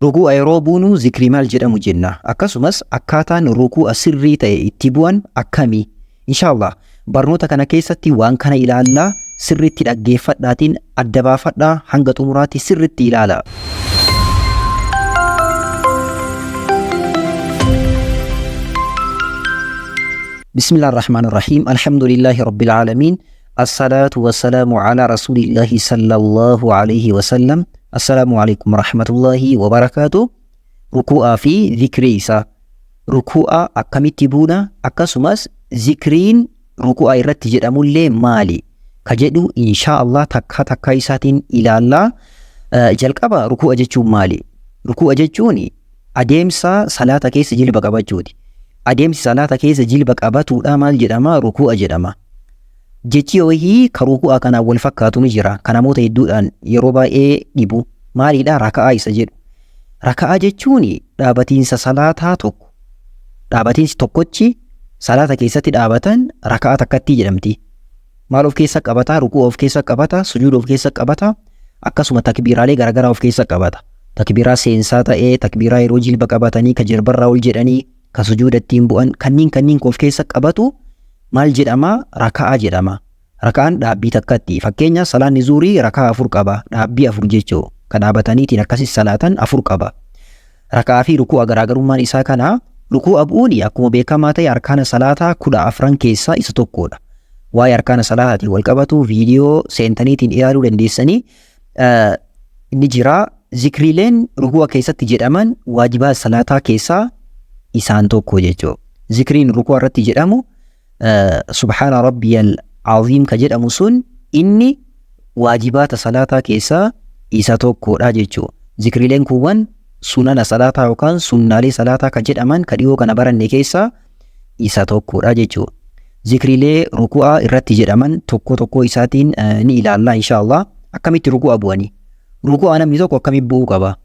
Rukuu'a yeroo buunu zikrii maal jedhamu jenna? Akkasumas akkaataan rukuu'a sirrii ta'e itti bu'an akkami? Inshaallah barnoota kana keessatti waan kana ilaallaa sirriitti dhaggeeffadhaatiin adda baafadhaa hanga xumuraatti sirriitti ilaala. Bismillah ar-Rahmaan ar-Rahiim. Alhamdulillahi Rabbil Aalamiin. Assalaatu wassalaamu ala Rasuulillahi sallallahu alayhi wasallam. Assalaamu alaykum warahmatullahi wabarakaatu. Rukuu'aa fi zikrii isaa. Rukuu'a akkamitti buuna? Akkasumas zikriin rukuu'a irratti jedhamullee maali? Ka jedhu inshaa Allah takkaa takkaa isaatiin ilaallaa. Jalqaba rukuu'a jechuun maali? Rukuu'a jechuun adeemsa salaata keessa jilba qabachuuti. Adeemsi salaata keessa jilba qabatuudha maal jedhama? Rukuu'a jedhama. Jechi wayii ka rukuu'a kanaan wal fakkaatu ni jira. Ka namoota hedduudhaan yeroo baay'ee dhibu. Maalidha? Raka'aa isa jedhu. Raka'aa jechuun dhaabatiinsa salaataa tokko. Dhaabatiinsi tokkochi salaata keessatti dhaabatan raka'aa takkattii jedhamti. Maal of keessa qabata? Rukuu'a of keessa qabata, sujuuda of keessa qabata, akkasuma takbiiraalee garaagaraa of keessa qabata. Takbiiraa seensaa ta'ee, takbiiraa yeroo jilba qabatanii, ka jilbarraa ol jedhanii, ka sujuuda ittiin bu'an, kanniin kanniin of keessa qabatu maal jedhama? Raka'aa jedhama. Raka'aan dhaabbii takkatti. Fakkeenya salaanni zuurii raka'aa 4 qaba. Dhaabbii 4 jechuu. Ka dhaabataniitiin akkasi salaatan 4 qaba. Raka'aa fi ruku'a garaagarummaan isaa kana. Ruku'a bu'uuni akkuma beekamaa ta'e arkaana salaataa 14 keessaa isa tokkodha. Waa'ee arkaana salaataatiin wal qabatu viidiyoo seentaniitiin ilaaluu dandeessanii ni jira. Zikriileen ruku'a keessatti jedhaman waajibaa salaataa keessaa isaan tokko jechuudha. Zikriin ruku'a irratti jedhamu subhaana rabbiyal aziim ka jedhamu sun inni waajibaata salaataa keessaa isa tokkodha jechuudha. Zikriileen kuuwwan sunana salaataa yookaan sunnaalee salaataa ka jedhaman ka dhiyoo kana baranne keessaa isa tokkodha jechuudha. Zikriilee ruku'aa irratti jedhaman tokko tokko isaatiin ni ilaalla inshaallah. Akkamitti ruku'a bu'anii? Ruku'aa namni tokko akkamitti bu'uu qaba?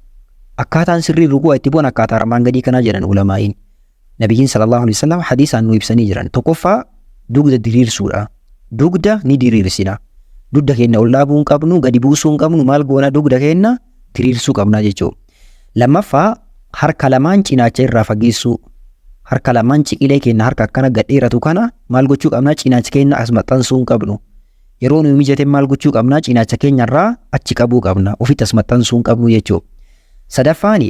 Akkaataan sirrii ruku'a itti bu'an akkaataa armaan gadii kanaa jedhan ulamaa'iin. Nabiyyiin sallallahu alaihi wasallam hadiisaan nu ibsanii jiran. Tokkoffaa dugda diriirsuudha. Dugda ni diriirsina. Dugda keenya ol dhaabuu hin qabnu, gadi buusuu hin qabnu, maal goona dugda keenya diriirsuu qabna jechuudha. Lammaffaa harka lamaan cinaacha irraa fageessuu. Harka lamaan ciqilee keenya harka akkana gad dheeratu kana maal gochuu qabna? Cinaacha keenya as maxxansuu hin qabnu. Yeroo nuyi mijate maal gochuu qabna? Cinaacha keenya irraa achi qabuu qabna. Ofitti as maxxansuu hin qabnu jechuudha. Sadaffaan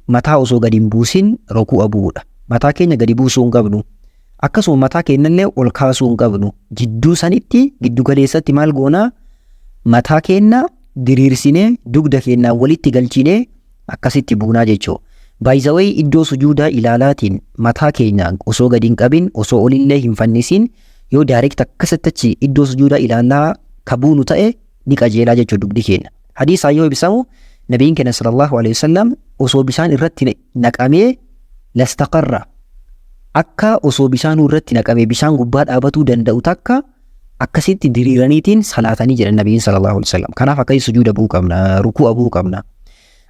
mataa osoo gadi hin buusin ruku'a bu'uudha. Mataa keenya gadi buusuu hin qabnu. Akkasuma mataa keenyallee ol kaasuu hin qabnu. Jidduu sanitti giddu galeessatti maal goonaa? Mataa keenya diriirsinee dugda keenyaan walitti galchinee akkasitti buunaa jechuudha. By the way, iddoo sujuudaa ilaalaatiin mataa keenya osoo gadi hin qabin, osoo olillee hin fannisin, yoo direct akkasitti achi iddoo sujuudaa ilaalaa ka buunu ta'e ni qajeelaa jechuudha dugdi keenya. Hadiisaan yoo ibsamu nabiin keenya sallallahu alaihi wasallam osoo bishaan irratti naqamee lastaqarra, akka osoo bishaan irratti naqamee bishaan gubbaa dhaabatuu danda'u takka akkasitti diriiraniitiin salaatanii jedhan nabiin sallallahu alaihi wasallam. Kanaaf akkasii sujuuda bu'uu qabna, ruku'a bu'uu qabna.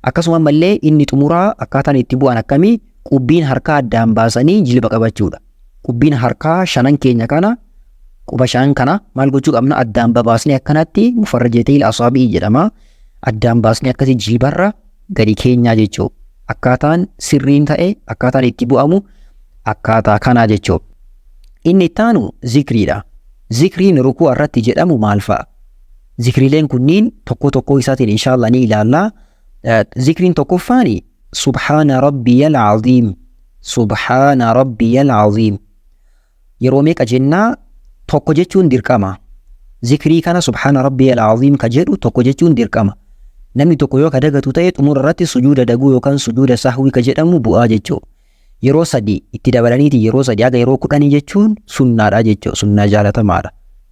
Akkasuma ammallee inni xumuraa akkaataan itti bu'an akkamii? Qubbiin harkaa addaan baasanii jilba qabachuudha. Qubbiin harkaa shanan keenya kana, quba shanan kana maal gochuu qabna? Addaan babaasnee akkanatti, mufarrajeteel asaabii jedhama. Addaan baasnee akkasii jilbarra gadi keenyaa jechuudha. Akkaataan sirriin ta'e akkaataan itti bu'amu akkaataa kanaa jechuudha. Inni itti aanu zikriidha. Zikriin ruku'a irratti jedhamu maal fa'a? Zikriileen kunniin tokko tokkoo isaatiin inshaallah ni ilaalla. Zikriin tokkoffaan subhaana rabbiyal aziim. Subhaana rabbiyal aziim. Yeroo meeqa jennaa? Tokko jechuun dirqama. Zikrii kana subhaana rabbiyal aziim ka jedhu tokko jechuun dirqama. Namni tokko yoo ka dagatu ta'e xumura irratti sujuuda daguu yookaan sujuuda sahwii ka jedhamu bu'aa jechuudha. Yeroo sadi itti dabalaniiti yeroo 3 haga yeroo 10 jechuun sunnaadha jechuudha. Sunnaa jaalatamaadha.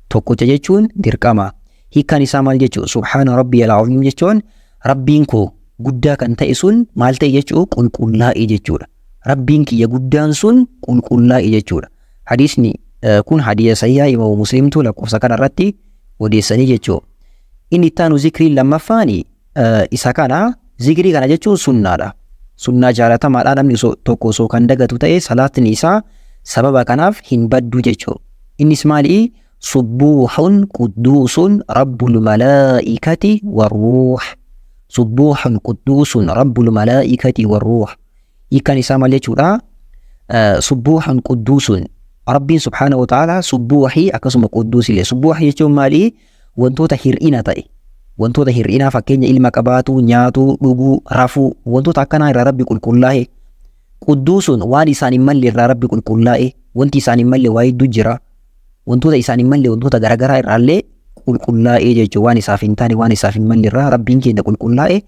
Tokkocha jechuun dirqama. Hiikkaan isaa maal jechuudha? Subhaana rabbiyal aziim jechuun rabbiin koo guddaa kan ta'e sun maal ta'e jechuudha? Qulqullaa'e jechuudha. Rabbiin kiyya guddaan sun qulqullaa'e jechuudha. Hadiisni kun hadiisa sahihaa Imaamu Muslimtu lakkoofsa kana irratti odeessanii jechuudha. Inni itti aanu zikriin lammaffaan isa kana. Zikrii kana jechuun sunnaadha. Sunnaa jaalatamaadha. Namni tokko osoo kan dagatu ta'e salaatni isaa sababa kanaaf hin baddu jechuudha. Innis maali? Subbuuhun qudduusun rabbul malaa'ikati warruuh. Subbuuhun qudduusun rabbul malaa'ikati warruuh. Hiikkaan isaa maal jechuudha? Subbuuhun qudduusun, Rabbiin subhaanahu wa ta'ala subbuuhii akkasuma qudduusillee. Subbuuhii jechuun maali? Wantoota hir'ina ta'e. Wantoota hir'inaa, fakkeenya ilma qabaatu, nyaatuu, dhuguu, rafuu, wantoota akkanaa irraa Rabbi qulqullaa'e. Qudduusun, waan isaan hin malle irraa Rabbi qulqullaa'e. Wanti isaan hin malle waa hedduu jira. Wantoota isaan hin malle, wantoota garaagaraa irraallee qulqullaa'ee jechuudha. Waan isaaf hin taane, waan isaaf hin malle irraa Rabbiin keenya qulqullaa'e.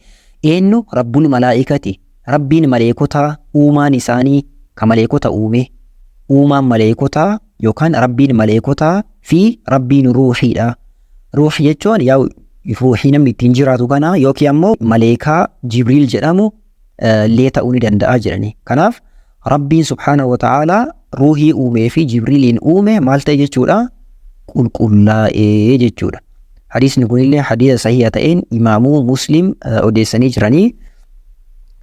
Eenyu? Rabbul malaa'ikati. Rabbiin maleekotaa, uumaan isaanii, ka maleekota uume. Uumaan maleekotaa yookaan Rabbiin maleekotaa fi Rabbiin ruuhiidha. Ruuh jechuun yaa ruuhii namni ittiin jiraatu kana yookiin ammoo maleekaa Jibriil jedhamu illee ta'uu ni danda'a jedhani. Kanaaf Rabbiin subhaanahu wa ta'aalaa ruuhii uumee fi Jibriiliin uume maal ta'e jechuudha? Qulqullaa'ee jechuudha. Hadiisni kunillee hadiisa sahiha ta'een Imaamuu Muslim odeessanii jiranii.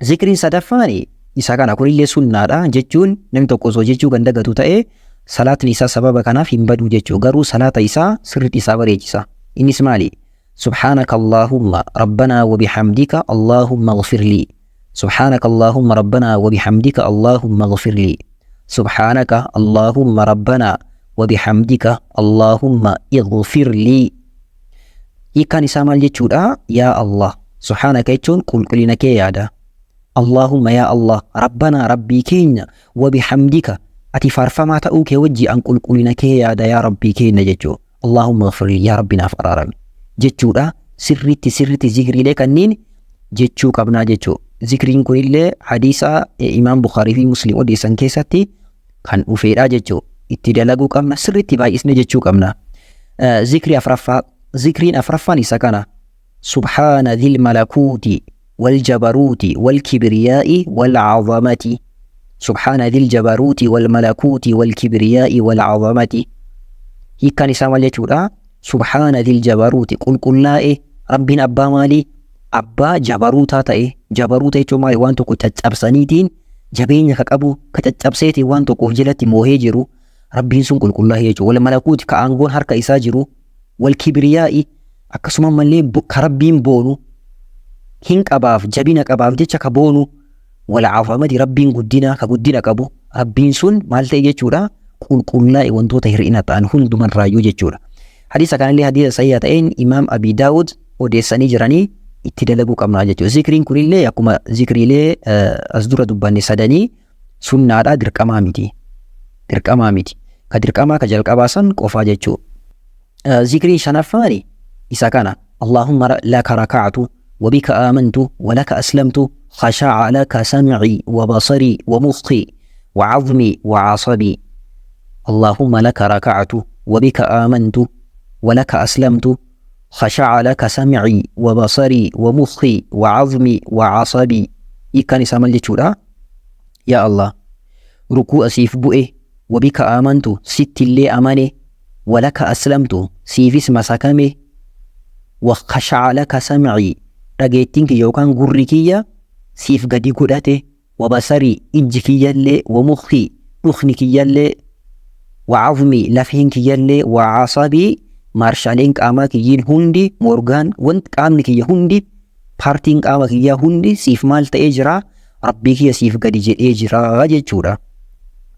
Zikriin sadaffaan isa kana. Kunillee sunnaadha jechuun namni tokko osoo jechuu kan dagatu ta'e, salaatni isaa sababa kanaaf hin badu jechuu, garuu salaata isaa sirriitti isaa bareechisa. Innis maali? سبحانك اللهم ربنا وبحمدك اللهم اغفر لي. سبحانك اللهم ربنا وبحمدك اللهم اغفر لي. سبحانك اللهم ربنا وبحمدك اللهم اغفر لي. Hiikkaan isaa maal jechuudha? Yaa Allah, سبحانك jechuun qulqullina kee yaada. اللهم, yaa Allah, ربنا, Rabbii keenya, وبحمدك, ati faarfamaa ta'uu kee wajji an qulqullina kee yaada, yaa Rabbii keenya jechuu. اللهم اغفر لي, yaa Rabbi naaf araarami jechuudha. Sirriitti sirriitti zikriilee kanneen jechuu qabnaa jechuu. Zikriin kunillee hadiisa Imaam Bukhaarii fi Muslim odeessan keessatti kan dhufeedha jechuu. Itti dalaguu qabna, sirriitti baay'isne jechuu qabna. Zikrii afraffaa, zikriin afraffaan isa kana: سبحان ذي الملكوت والجبروت والكبرياء والعظمة. سبحان ذي الجبروت والملكوت والكبرياء والعظمة. Hiikkaan isaa maal jechuudha? سبحان ذي الجبروت, qulqullaa'e Rabbiin abbaa maalii? Abbaa jabaruutaa ta'e. Jabaruuta jechuun maali? Waan tokko caccabsaniitiin jabeenya ka qabu, ka caccabseetiin waan tokko of jalatti moohee jiru, Rabbiin sun qulqullaa'e jechuudha. والملكوت, ka aangoon harka isaa jiru. والكبرياء, akkasuma mallee ka Rabbiin boonu hin qabaaf, jabina qabaaf jecha ka boonu. والعظمة, Rabbiin guddina, ka guddina qabu. Rabbiin sun maal ta'e jechuudha? Qulqullaa'e wantoota hir'ina ta'an hundumarraayyuu jechuudha. Hadiisa kanallee hadiisa sahiha ta'een Imaam Abi Daawud odeessanii jiranii, itti dalaguu qabnaa jechuudha. Zikriin kunillee akkuma zikriilee as dura dubbanne sadanii sunnaadha, dirqamaa miti. Dirqamaa miti. Ka dirqamaa ka jalqabaa san qofaa jechuudha. Zikriin shanaffaan isa kana: اللهم لك ركعت وبك آمنت ولك أسلمت، خشع لك سمعي وبصري ومخي وعظمي وعصبي. اللهم لك ركعت وبك آمنت ولك أسلمت، خشع لك سمعي وبصري ومخي وعظمي وعصبي. Hiikkaan isaa maal jechuudha? Yaa Allah, rukuu siif bu'e, وبك آمنت, sittillee amane, ولك أسلمت, siifis masakame, وخشع لك سمعي, dhageettiin kiyya yookaan gurri kiyya siif gadi godhate, وبصري, ijji kiyyallee, ومخي, dhukni kiyyallee, وعظمي, lafeen kiyyallee, وعصبي, maarshaaleen qaamaa kiyyiin hundi, morgaan wanti qaamni kiyya hundi, paartiin qaama kiyyaa hundi siif maal ta'ee jira? Rabbii kiyya siif gadi jedhee jira jechuudha.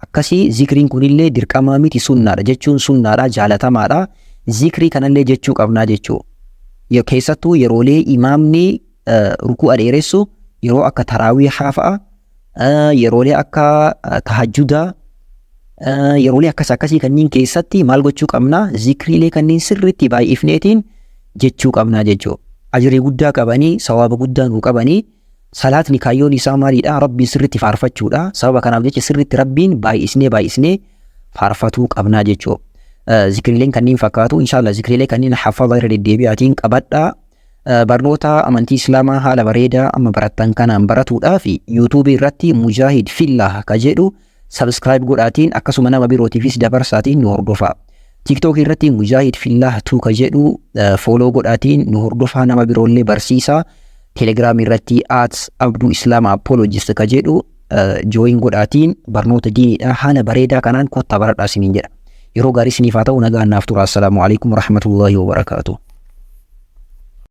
Akkasii zikriin kunillee dirqamaa miti, sunnaadha jechuun, sunnaadha, jaalatamaadha. Zikrii kanallee jechuu qabnaa jechuu. Keessattuu yeroolee imaamni rukuu dheeressu, yeroo akka taraawiihaa fa'a, yeroolee akka tahajjudaa, yeroolee akkas akkasii kanneen keessatti maal gochuu qabnaa? Zikriilee kanneen sirriitti baay'ifneetiin jechuu qabnaa jechuu. Ajirii guddaa qabanii, sawaaba guddaa nuu qabanii. Salaatni kaayyoon isaa maalidha? Rabbiin sirriitti faarfachuudha. Sababa kanaaf jecha sirriitti Rabbiin baay'isnee baay'isnee faarfatuu qabnaa jechuu. Zikriileen kanneen fakkaatu. Inshallah zikriilee kanneen hafaza irra deddeebi'aatiin qabadhaa. Barnoota amantii Islaamaa haala bareedaa amma barattan kanaan baratuudhaaf yuutuubii irratti Mujaahid Fillah ka jedhu subscribe godhaatiin, akkasuma nama birootiifis dabarsaatiin nu hordofaa. TikTok irratti Mujaahid Fillah 2 ka jedhu follow godhaatiin nu hordofaa, nama biroollee barsiisaa. Telegiraam irratti @AbduIslamApologist ka jedhu join godhaatiin barnoota diiniidha haala bareedaa kanaan kottaa baradhaa isiniin jedha. Yeroo gaarii isiniif haa ta'u, nagaan naaf tura. السلام عليكم ورحمة الله وبركاته.